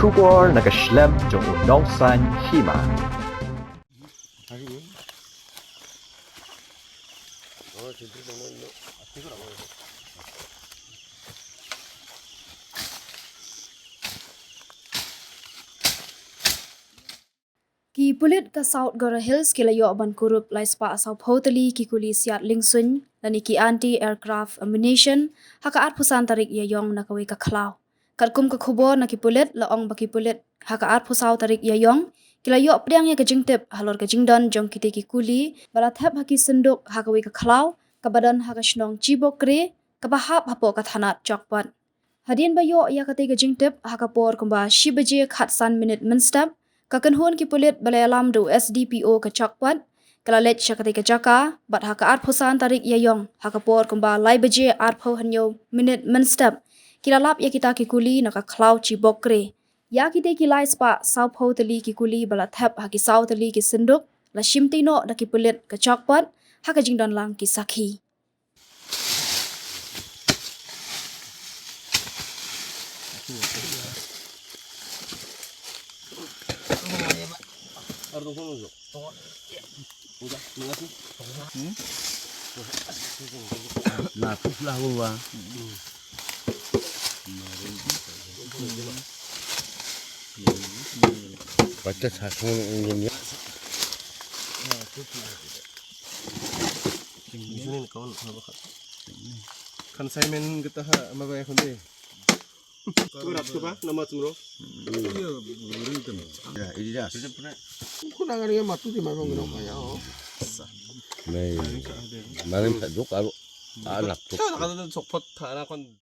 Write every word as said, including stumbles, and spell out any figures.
Khubor na ka shlem jong u nongsan hima. Ki pulit ka South Garo Hills ki la ïoh ban kurup lai spah saw phew tylli ki kuli siat lyngsuin lane ki anti aircraft ammunition ha ka arphew san tarik Ïaïong na kawei ka khlaw. Katkum ka khubor na ki pulit la ong ba ki pulit ha ka arphew saw tarik Ïaïong ki la ïoh pdiang ïa ka jingtip halor ka jingdon jong kitei ki kuli ba la thep ha ki synduk ha kawei ka khlaw kaba don ha ka shnong Chibokre kaba hap hapoh ka thanat Chakpat. Hadien ba ïoh ïa katei ka jingtip ha ka por kumba shi baje khatsan minit mynstep, ka kynhun ki pulit ba la ïalam da u S D P O ka Chakpat ka la leit sha katei ka jaka bad ha ka arphew san tarik Ïaïong ha ka por kumba lai baje arphew hynñiew minit mynstep ki la lap ïa kita ki kuli na ka khlaw Chibokre. Ïa kitei ki lai spah saw phew tylli ki kuli ba la thep ha ki saw tylli ki synduk la shimti noh da ki pulit ka Chakpat ha ka jingdon lang ki sakhi. Baca sasung ini. Ini kawan apa kat? Kan saya main kita ha ma ba ya kunde. Kurap tu ba nama tu bro. Ya, ini dah. Kuna ngari ma tu di ma bang no ya. Mai. Malam tak duk alu. Anak tu. Kata tu sokpot thana kon.